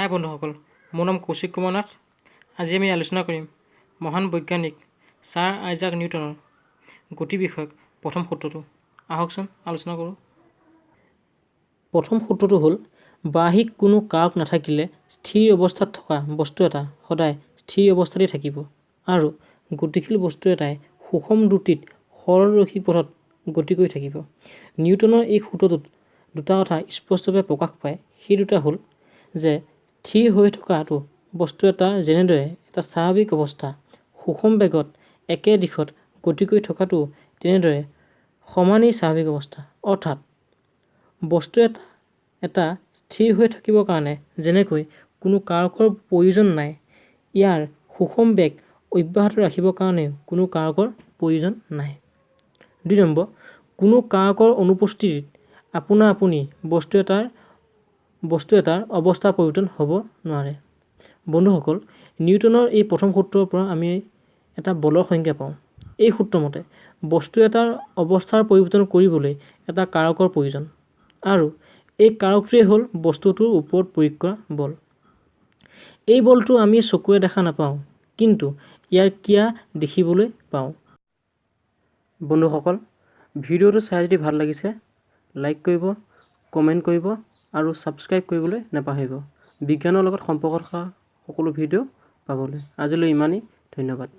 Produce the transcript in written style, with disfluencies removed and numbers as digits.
হাই বন্ধুসকল, মোৰ নাম কৌশিক কুমাৰ নাথ। আজি আমি আলোচনা কৰিম মহান বৈজ্ঞানিক ছাৰ আইজাক নিউটনৰ গতি বিষয়ক প্ৰথম সূত্ৰটো। আহকচোন আলোচনা কৰোঁ। প্ৰথম সূত্ৰটো হ'ল, বাহ্যিক কোনো কাৰক নাথাকিলে স্থিৰ অৱস্থাত থকা বস্তু এটা সদায় স্থিৰ অৱস্থাতেই থাকিব আৰু গতিশীল বস্তু এটাই সুষম দ্ৰুতিত সৰলৰৈখিক পথত গতি কৰি থাকিব। নিউটনৰ এই সূত্ৰটোত দুটা কথা স্পষ্টভাৱে প্ৰকাশ পায়। সেই দুটা হ'ল যে স্থিৰ হৈ থকাটো বস্তু এটাৰ যেনেদৰে এটা স্বাভাৱিক অৱস্থা, সুষম বেগত একে দিশত গতি কৰি থকাটো তেনেদৰে সমানেই স্বাভাৱিক অৱস্থা। অৰ্থাৎ বস্তু এটা স্থিৰ হৈ থাকিবৰ কাৰণে যেনেকৈ কোনো কাৰকৰ প্ৰয়োজন নাই, ইয়াৰ সুষম বেগ অব্যাহত ৰাখিবৰ কাৰণেও কোনো কাৰকৰ প্ৰয়োজন নাই। 2 নম্বৰ, কোনো কাৰকৰ অনুপস্থিতিত আপোনা আপুনি বস্তু এটাৰ অৱস্থা পৰিৱৰ্তন হ'ব নোৱাৰে। বন্ধুসকল, নিউটনৰ এই প্ৰথম সূত্ৰৰ পৰা আমি এটা বলৰ সংজ্ঞা পাওঁ। এই সূত্ৰমতে বস্তু এটাৰ অৱস্থাৰ পৰিৱৰ্তন কৰিবলৈ এটা কাৰকৰ প্ৰয়োজন আৰু এই কাৰকটোৱেই হ'ল বস্তুটোৰ ওপৰত প্ৰয়োগ কৰা বল। এই বলটো আমি চকুৰে দেখা নাপাওঁ, কিন্তু ইয়াৰ ক্ৰিয়া দেখিবলৈ পাওঁ। বন্ধুসকল, ভিডিঅ'টো চাই যদি ভাল লাগিছে লাইক কৰিব, কমেণ্ট কৰিব আৰু ছাবস্ক্ৰাইব কৰিবলৈ নাপাহৰিব। বিজ্ঞানৰ লগত সম্পৰ্ক থকা সকলো ভিডিঅ' পাবলৈ আজিলৈ ইমানেই। ধন্যবাদ।